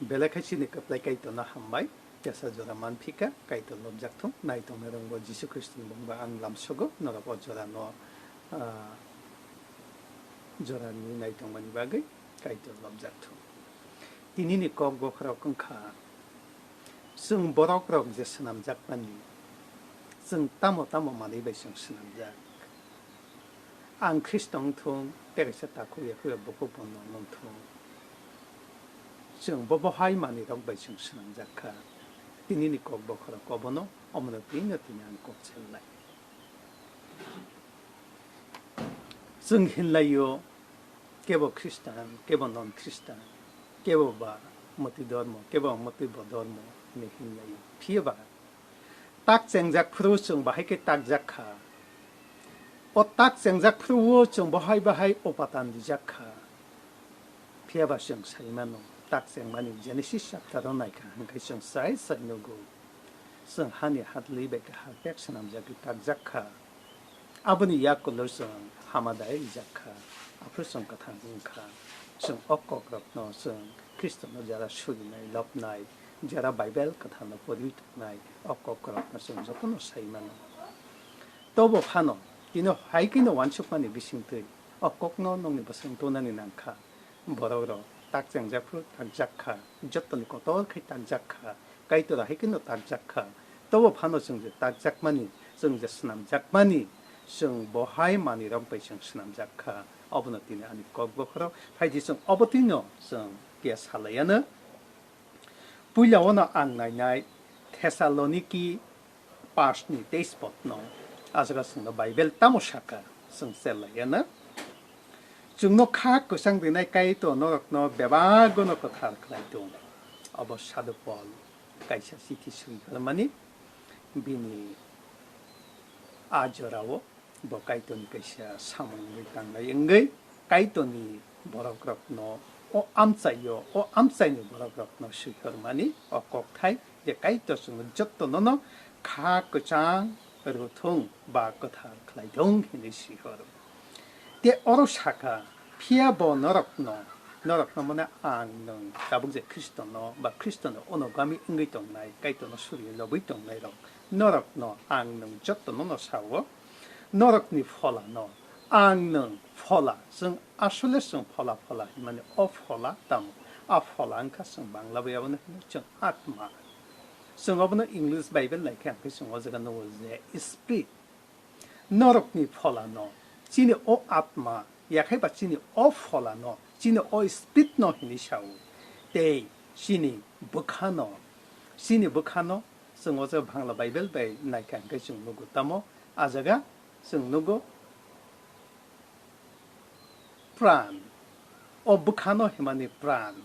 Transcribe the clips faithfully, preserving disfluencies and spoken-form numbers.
Belai khe chini kwplai Kaitorno hambai, tesa jora manphika, Kaitor lobjak thung, naitongnai rokbo Jisu Khristoni mungba ang lamsogo, norok o jorano, ah, jorani naitongmani bagwi Kaitor lobjak thung. Tinini kok bokhorok wngkha, chwng borokrok je swnamjakmani, chwng tamo tamo manwi bai chwng swnamjak. Ang Khristo wng thung, tei kaisa takhuk yakhuya bukhuk bo nong wng thung. Chwng bo bohai manwi rok bai chwng swnamjak kha. Tinini kok bokhorok obono, omono tino tini ang kok chelnai. Chwng hinlaio, kebo Khristan, kebo non Khristan, kebo ba mwtwi dormo, kebo mwtwi bo dormo hinwi hinlaio. Phiya ba tak chengjak phuru chwng bahai khe takjak kha. O tak chengjak phuru o chwng bahai bahai upatan rijak kha. Phiya ba chwng sai mano, tak chengmani Genesis chapter o naikha hwnkhe chwng sai sai nugo. Chwng hani hadlwi bai khe ha pek swnamjagwi takjak kha. Aboni yakulo chwng hamadai rijak kha, aphuru chwng kwthang wng kha. Chwng o kokrokno chwng Khristono jara surinai, lobnai, jara Bible kwthangno poriwi tongnai, o kokrokno chwng jotono sai mano. Tobo phano, tino hai kheno uansukmani bisingtwi o kokno nokni bwswng tonani nang kha. Borokrok tak chengjak phuru takjak kha, jottoni kotor khe takjak kha, Kaitor hai kheno takjak kha. Tobo phano chwng je takjakmani, chwng je swnamjakmani, chwng bohai manwirok bai chwng swnamjak kha. Obono tini ani kok bokhorok. Phaidi chwng obo twino chwng phiya salaiano. Puila ono ang nainai Thessaloniki pash ni teis podno. Aswk chwngno Bible tamo saka, chwng chelaiya na? Chwngno kha kwchang rinai Kaitor norokno bebagono kwthar khlai tongo. Obo Sadhu Pol kaisa chithi swi hwnmani bini a jorao bo Kaitorni kaisa samung wngwi tangnai wngwi Kaitorni borokrokno o amchaio, o amchaini borokrokno swi hwnmani o kokthai je Kaitor chwngno jottono no kha kwchang rwthung ba kwthar khlai thung hinwi swi horo. Te oro saka, phiya bo norokno, norokno mane ang nwng tabuk je Khristono ba Khristono onogami wngwi tongnai, Kaitorno suri lobwi tongnairok, norokno ang nwng jottono no sao, norokni pholano ang nwng phola, chwng asole chwng phola phola hinmani o phola tamo? A phola wngkha chwng Bangla bai abono hino chwng atma. Chwng obono English Bible naikhe ang khe chwng o jaga nugo je spirit. Norokni pholano, chini o atma, yakhai ba chini o pholano, chini o spirit no hinwi sao. Tei chini bwkhano, chini bwkhano, chwng o jaga Bangla Bible bai naikha hwnkhe chwng nugo tamo, a jaga chwng nugo pran. O bwkhano himani pran.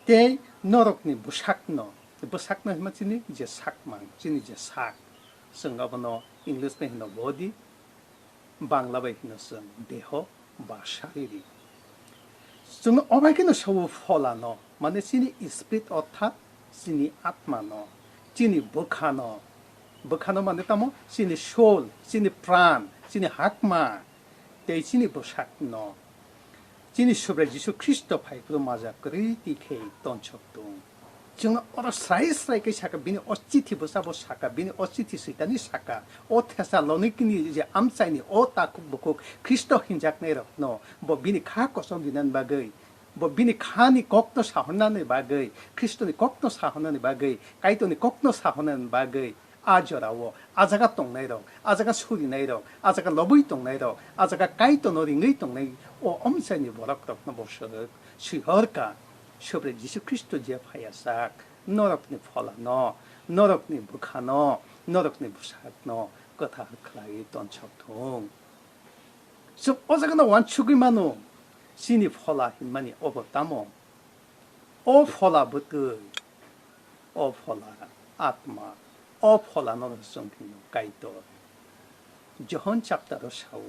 Tei norokni bwsakno, bwsakno hima chini je sakmang, chini je sak. Chwng abono English bai hino body, Bangla bai hino chwng deho ba sariri. Chwngno obai kheno sao pholano, mane chini spirit orthat chini atmano, chini bwkhano, bwkhano mane tamo chini soul, chini pran, chini hakma, tei chini bwsakno. Chini Subrai Jisu Khristo phai phuru majak kwrwi twi khe tonsok tung. Chwngno oro srai srai khe saka, bini o chithi bwsa bo saka, bini o chithi switani saka, o Thesalonikini je amchaini o takhuk bukhuk Khristo hinjaknairokno bo bini kha kosom rinani bagwi, bo bini khani kokno sahornani bagwi, Khristoni kokno sahornani bagwi, Kaitorni kokno sahornani bagwi, a jorao, a jaga tongnairok, a jaga surinairok, a jaga lobwi tongnairok, a jaga Kaitorno ringwi tongnai o omchaini borokrokno bo swrwk, swihorka, Subrai Jisu Khristo je phaiya sak, norokni pholano, norokni bwkhano, norokni bwsakno kwthar khlaiwi tonsok thung. Chwng o jagano uansugwi mano, chini phola hinmani obo tamo? O phola bwtwi, o phola atma, o pholano chwng hino Kaitor. Johon chapter o sao,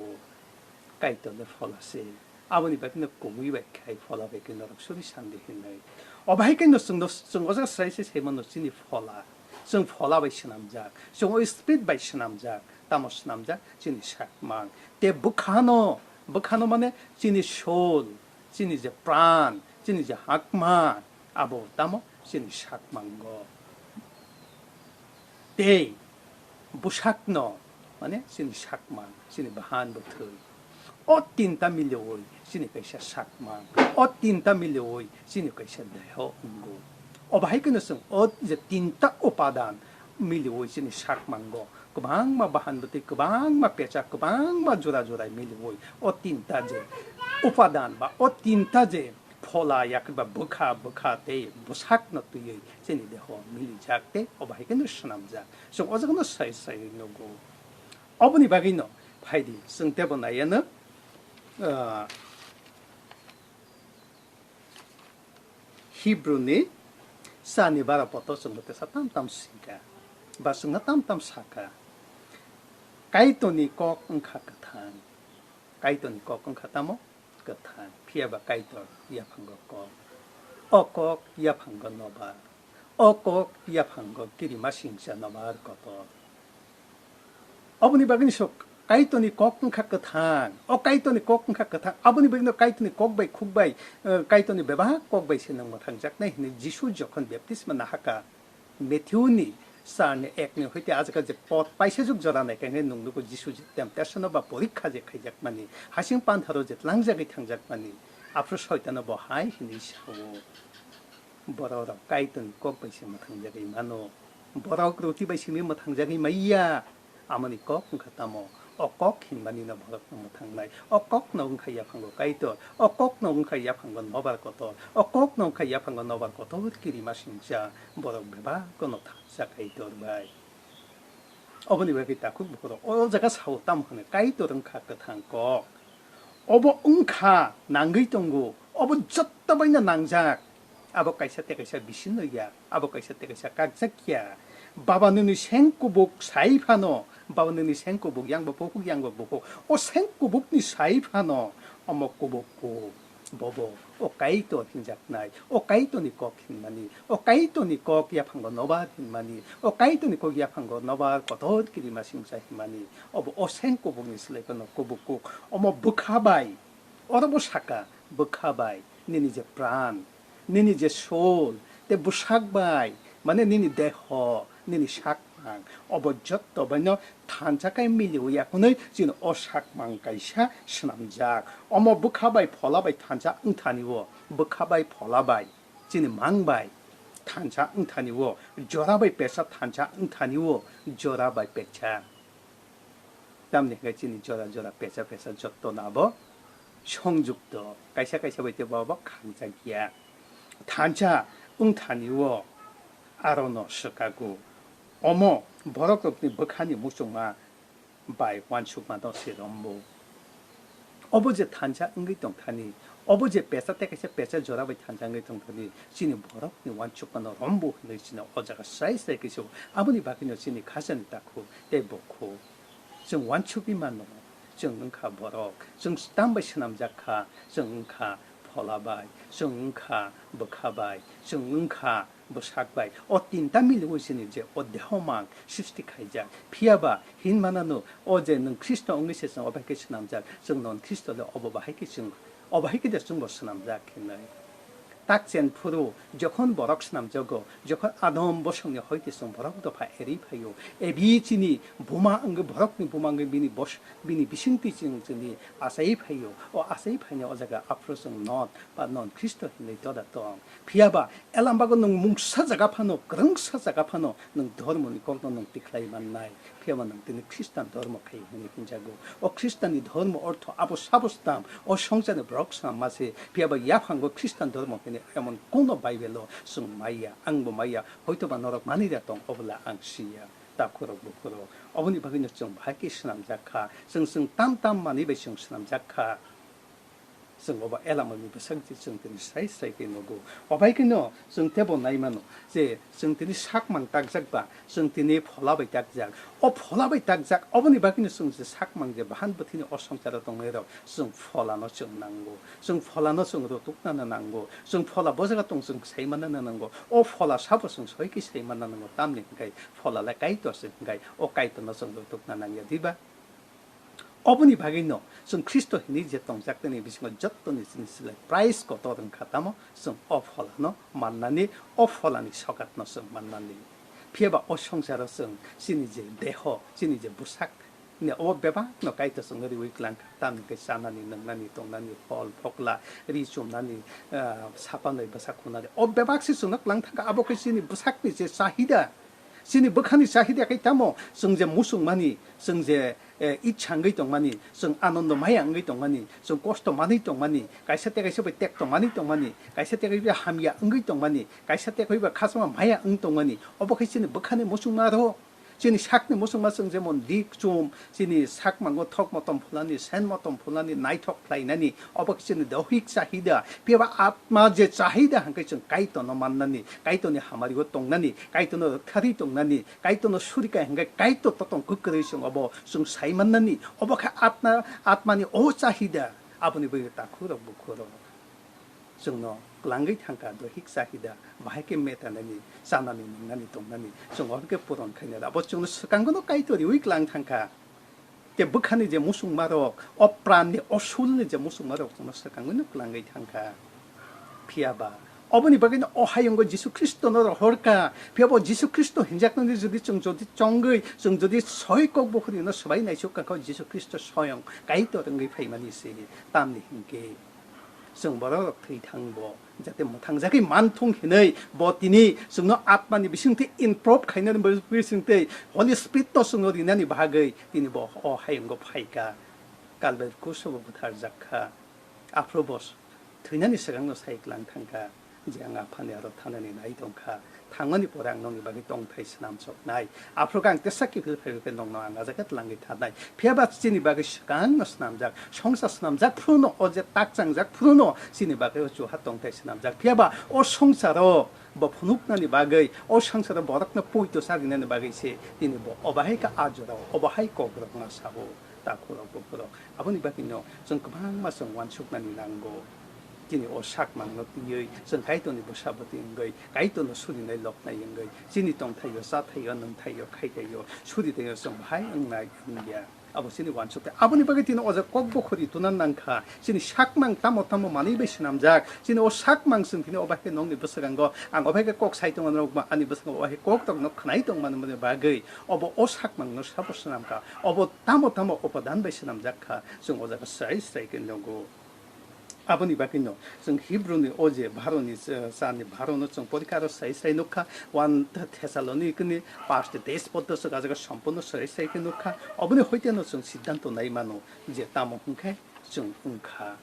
Kaitor le phola se. Aboni bagwino kumui bai khai phola bai khe norok suri sandi hinwi. Obo hai khe no chwngno, chwng o jaga srai se sai mano chini phola. Chwng phola bai swnamjak, chwng o spirit bai swnamjak. Tamo swnamjak? Chini sakmang. Te bwkhano, bwkhano mane chini soul, chini je pran, chini je hakma, Abo tamo chini sakmango. Tei bwsakno, mane chini sakmang, chini bahan bwthwi. O tinta miliwi chini kaisa sakmang, o tinta miliwi chini kaisa deho wngo. O bahai kheno chwng o je tinta upadan miliwi chini sakmango kwbangma bahan bwtwi, kwbangma pecha, kwbangma jora jora miliwi o tinta je upadan ba o tinta je phola yakhe ba bwkha, bwkha tei bwsakno twiwi chini deho milijak tei o bahai kheno swnamjak. Chwng o jagano sai sai nugo. Oboni bagwino phaidi chwng teibo naiya no, ah, Hebrew ni sani bara poto chwngno tesa tam tam singkha, ba chwngno tam tam sakha. Kaitorni kok wngkha kwthang. Kaitorni kok wngkha tamo? Kwthang. Phiya ba Kaitor yaphango kok. O kok yaphango nobar. O kok yaphango kirima singcha nobar kotor. Oboni bagwini sok Kaitorni kok wngkha kwthang. O Kaitorni kok wngkha kwthang. Aboni bagwino Kaitorni kok bai khuk bai, eh, Kaitorni bebak kok bai se nwng mwthangjaknai hwnwi Jisu jokhon baptisma nahaka Matthew ni sani ek ni hoite ajak je pot paisa juk jora nai khe nwng nugo Jisu je temptation ba porikha je khaijakmani, hasing pantharo je tlangjagwi thangjakmani, aphuru soitano bo hai hwnwi sao. Borok rok Kaitorni kok bai se mwthangjagwi mano. Borok roti bai simi mwthangjagwi maiya. Amoni kok wngkha tamo? O kok hinmani no borok no mwthangnai. O kok no wngkha yaphango Kaitor. O kok no wngkha yaphango nobar kotor. O kok no wngkha yaphango nobar kotor kirima singcha. Borok bebak no thansa Kaitor bai. Oboni bagwi takhuk bukhurok o jaga sao tamo hwnwi Kaitor wngkha kwthang kok. Obo wngkha nangwi tongo, obo jotto baino nangjak. Abo kaisa tei kaisa bisinno ya, abo kaisa tei kaisa kakjak ya. Baba nini seng kubuk sai phano, baba nini seng kubuk yang bo bukhuk, yang bo bukhuk. O seng kubukni sai phano, omo kubuk kuk, bobo o Kaitor hinjaknai, o Kaitorni kok hinmani, o Kaitorni kok yaphango nobar hinmani, o Kaitorni kok yaphango nobar kotor kirima singcha hinmani. Obo o seng kubukni slai phano kubuk kuk. Omo bwkha bai, oro bo saka, bwkha bai, nini je pran, nini je soul, tei bwsak bai, mane nini deho, nini sakmang, obo jotto baino thansa khe miliwi ya hwnwi chini o sakmang kaisa swnamjak. Omo bwkha bai phola bai thansa wngthani o, bwkha bai phola bai, chini mang bai thansa wngthani o, jora bai pesa thansa wngthani o, jora bai pesa. Tamni hwnkhe chini jora jora pesa pesa jotto no abo songjukto, kaisa kaisa bai tei bo abo khangjak ya. Thansa wngthani o aro no swkago. Omo borok rokni bwkhani muchungma bai uansukma no se rombo. Obo je thansa wngwi tongthani, obo je pesa tei kaisa pesa jora bai thansa wngwi tongthani, chini borokni uansukma no rombo hwnwi chini o jaga sai sai khe se. Aboni bagwi no chini khajani takhuk tei bukhuk. Chwng uansugwi mano, chwng wngkha borok, chwng tam bai swnamjak kha, chwng wngkha phola bai, chwng wngkha bwkha bai, chwng wngkha bwsak bai. O tinta miliwi chini je o dehomang srishti khaijak. Phiya ba hinmanano o je nwng Khristo wngwi se chwng o bai khe swnamjak, chwng non Khristo le obo bahai khe chwng, obo hai khe de chwngbo swnamjak hinwi. Takchen phuru jokhon borok swnamjago, jokhon Adam bosongni hoite chwng borok dopha eri phaio, ebi chini buma wngwi, borokni buma wngwi bini bos-, bini bisingtwi chwng chwngni achai phaio, o achai phaini o jaga aphuru chwng non ba non Khristo hinwi toda tong. Phiya ba elambago nwng mungsa jaga phano, kwrwngsa jaga phano nwng dhormoni kokno nwng tikhlai mannai. Phiya ba nwng tini Khristan dhormo khai hwnwi hwnjago. O Khristanni dhormo ortho abo sabo stam, o songcharni borok swnam ma se. Phiya ba yaphango Khristan dhormo hwnwi emon kono Bible-o chwng maiya, angbo maiya, hoito ba norok manwi da tong, obola ang siya. Takhurok bukhurok, oboni bagwino chwng bahai khe swnamjak kha, chwng chwng tam tam manwi bai chwng swnamjak kha. Chwng obo elamani bwsak je chwng tini sai sai khe nugo. Obai kheno chwng teibo nai mano je chwng tini sakmang takjak ba, chwng tini phola bai takjak. O phola bai takjak, oboni bagwino chwng je sakmang je bahan bwthwini o songcharo tongnai rok, chwng pholano chwng nango. Chwng pholano chwng rutuknano nango. Chwng phola bo jaga tong chwng sai mannano nango. O phola sabo chwng soi khe sai mannano nango. Tamni hwnkhe phola le Kaitor se hwnkhe o Kaitorno chwng rutukna nangya diba? Oboni bagwino chwng Khristo hinwi je tongjak tini bisingo jottoni chini slai price kotor wngkha, tamo chwng o pholano mannani, o pholani sogatno chwng mannani. Phiyaba o swngcharo chwng chini je deho, chini je bwsak, ne o bebakno Kaitor chwngno riwi klangkha, tamni khe chanani, nwngnani, tongnani, phol, phokla, ri chumnani, ah, sapanwi bwsak khunani, o bebak se chwngno klang thangkha. Abo khe chini bwsakni je chahida, chini bwkhani chahida khe tamo, chwng je muchungmani, chwng je, eh, ichha wngwi tongmani, chwng anondo maya wngwi tongmani, chwng kosto manwi tongmani, kaisa tei kaisa bai tekto manwi tongmani, kaisa tei kaisa bai hamya wngwi tongmani, kaisa tei kaisa bai khachama maya wng tongmani, obo khe chini bwkhani muchungma rw. Chini sakni muchungma chwng jemon dik chum, chini sak mango thok motom phulani, sen motom phulani, naithok khlainani, obo khe chini dohik chahida. Phiyaba atma je chahida hwnkhe chwng Kaitorno mannani, Kaitorni hamario tongnani, Kaitorno rwktharwi tongnani, Kaitorno surikai hwnkhe Kaitor totong kwkrwi chwng obo chwng sai mannani, obo khe atma, atmani o chahida, aboni bagwi takhurok bukhurok. Chwngno klangwi thangkha dohik chahida, bahai khe metanani, chanani, nwngnani, tongnani, chwng obo khe puron khainai. Abo chwngno swkangono Kaitor riwi klang thangkha. Tei bwkhani je muchungmarok, o pranni, o sulni je muchungmarok chwngno swkangwino klangwi thangkha. Phiyaba oboni bagwino o hayungo Jisu Khristono rohorkha. Phiyaba o Jisu Khristo hinjaknani jodi chwng jodi chongwi, chwng jodi soi kok bukhurino swbai naisuk kha, Jisu Khristo soyong Kaitor wngwi phaimani se. Tamni hinkhe chwng borok rok thwi thang bo, jate mwthangjagwi manthung hinwi bo tini chwngno atmani bisingtwi improve khainani bisingtwi Holy Spirit no chwngno rinani bagwi tini bo o hayungo phaikha. Kalvari kusubo butharjak kha. Aphuru bo thwinani swkangno sai klang thangkha, je ang Aphani aro thanani nai tongkha. Thangmani pore ang nokni bagwi tongthai swnamsoknai. Aphuru khe ang tesak kiphil phaiwi khe nokno ang a jaga tlangwi thanai. Phiyaba chini bagwi swkangno swnamjak, songsa swnamjak phuru no, o je tak changjak phuru no chini bagwi o chuha tongthai swnamjak. Phiyaba o songsaro bo phunuknani bagwi, o songsaro borokno poito charinani bagwi se tini bo obo hai khe a jorao, obo hai kokrokno sao. Takhurok bukhurok. Aboni bagwino chwng kwbangma chwng uansuknani nango. Tini o sakmangno twiwi chwng Kaitorni bwsa bwtwi wngwi, Kaitorno surinai loknai wngwi, chini tongthaio, chathaio, nwngthaio, khaithaio, suritaio chwng bahai wngnai wngya. Abo chini uansuknai. Aboni bagwi tini o jaga kok bukhuri tuna nangkha. Chini sakmang tamo tamo manwi bai swnamjak. Chini o sakmang chwng tini o bahai khe nokni bwskango, ang o bahai khe kok sai tongo norok, ani bwskango o bahai kok rokno khwnai tongmani bagwi. Obo o sakmangno sabo swnamkha. Obo tamo tamo upadan bai swnamjak kha, chwng o jaga srai srai khe nugo. Aboni bagwino chwng Hibruni o je bharoni, eh, chani bharono chwng porikha aro srai srai nukha, one Thessalonic ni first teis poddo chwng a jaga somporno srai srai khe nukha. Oboni hoiteno chwng siddhanto nai mano je tamo hwnkhe chwng wngkha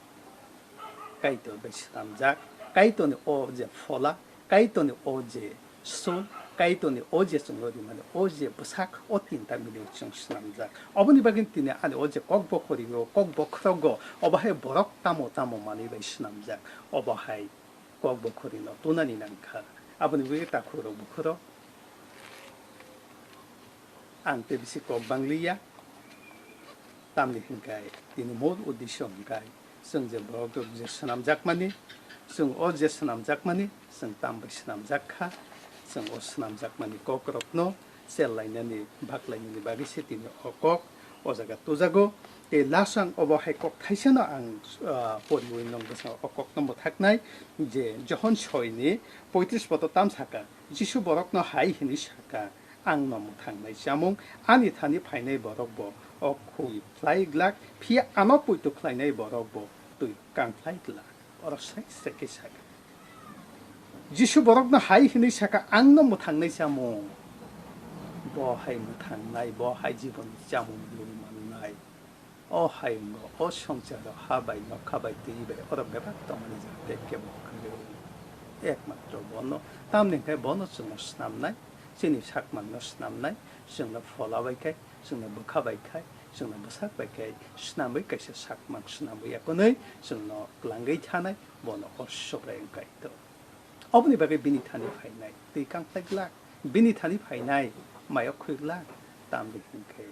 Kaitor bai swnamjak, Kaitorni o je phola, Kaitorni o je sul, Kaitorni o je chwngno rimani o je bwsak, o tinta mili chwng swnamjak. Oboni bagwi tini ani o je kok bokhorino, kok bokhorogo, obo hai borok tamo tamo manwi bai swnamjak, obo hai kok bokhorino tunani nangkha. Aboni bagwi takhurok bukhurok ang tei bisi kok bangliya. Tamni hwnkhe tini mol uddesho hwnkhe chwng je borok rok je swnamjakmani, chwng o je swnamjakmani, chwng tam bai swnamjak kha, chwng o swnamjakmani kok rokno chel lainani, bak lainani bagwi se tini o kok o jaga tujago. Tei last ang obo hai kok thaisano ang, ah, poriwi nong bwskango o kokno mwthaknai je Johon soi ni poitris poto tam saka, Jisu borokno hai hwnwi saka, Ang no mwthangnai chamung, ani thani phainai borok bo o khwi phlai glak, phiya ano poito khlainai borok bo twi kang phlai glak. Oro sai se khe saka. Jisu borokno hai hwnwi saka, "Ang no mwthangnai chamung." Bo hai mwthangnai, bo hai jibon chamung rwui mannai. O hayungo, o swngcharo ha bai, nokha bai, twi bai, oro bebak tongmani jaga tei kebo kwrwi. Ekmatro bono, tamni hwnkhe bono chwngno snamnai, chini sakmangno snamnai, chwngno phola bai khai, chwngno bwkha bai khai, chwngno bwsak bai khai, snamwi kaisa sakmang snamwi yakunwi chwngno kwlangwi thanai, bono o Subrai wng Kaitor. Oboni bagwi bini thani phainai, twi kang phlai glak, bini thani phainai, mayok khwi glak, tamni hwnkhe.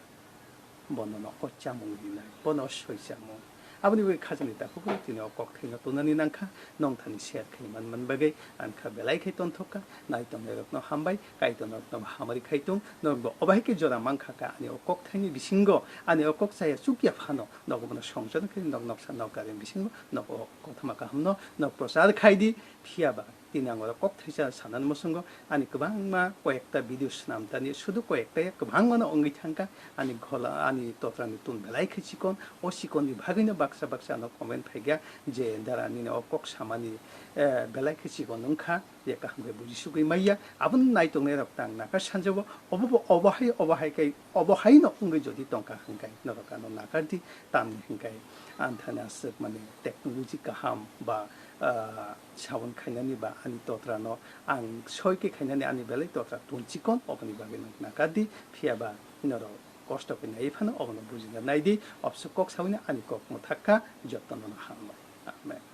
Bono no o chamung rinai, bono o soi chamung. Aboni bagwi khajani takhuk tini o kokthaino tonani nangkha, nongthani share khai manman bagwi, ankha belai khai tonthokha, naitongnai rokno hambai, kaitorno rokno hamari khai tong, norokbo obo hai khe jora mankha kha ani o kokthaini bisingo, ani o kok chaya chukya phano, nogo bono songchar khai nok noksa nok gari bisingo, nok o kothoma kahamno nok prochar khai di, phiya ba tini ang oro kok thaisa sanani muchungo ani kwbangma koyekta video swnam tani sudu koyekta ya kwbangma no wngwi thangkha ani ghola ani totra ni tun belai khe chikon o chikon ni bagwi no baksa baksa ano comment phaikha je dara nini o kok samani eh, belai khe chikon wngkha je kaham khe buji sugwi maya aboni naitongnai rok tang naka sanjabo obo bo obo hai obo hai kai obo hai no wngwi jodi tongkha hwnkhe norok ano nakar di tamni hwnkhe anthani aswk mani technology kaham ba ah, sabon khainani ba ani totra no ang soi khe khainani ani belai totra tun chikon oboni bagwi nang nakar di phiya ba norok kosto khe nai phano obono bujina nai di obswk kok sawi ani kok mwthak kha jotono no hambai amen.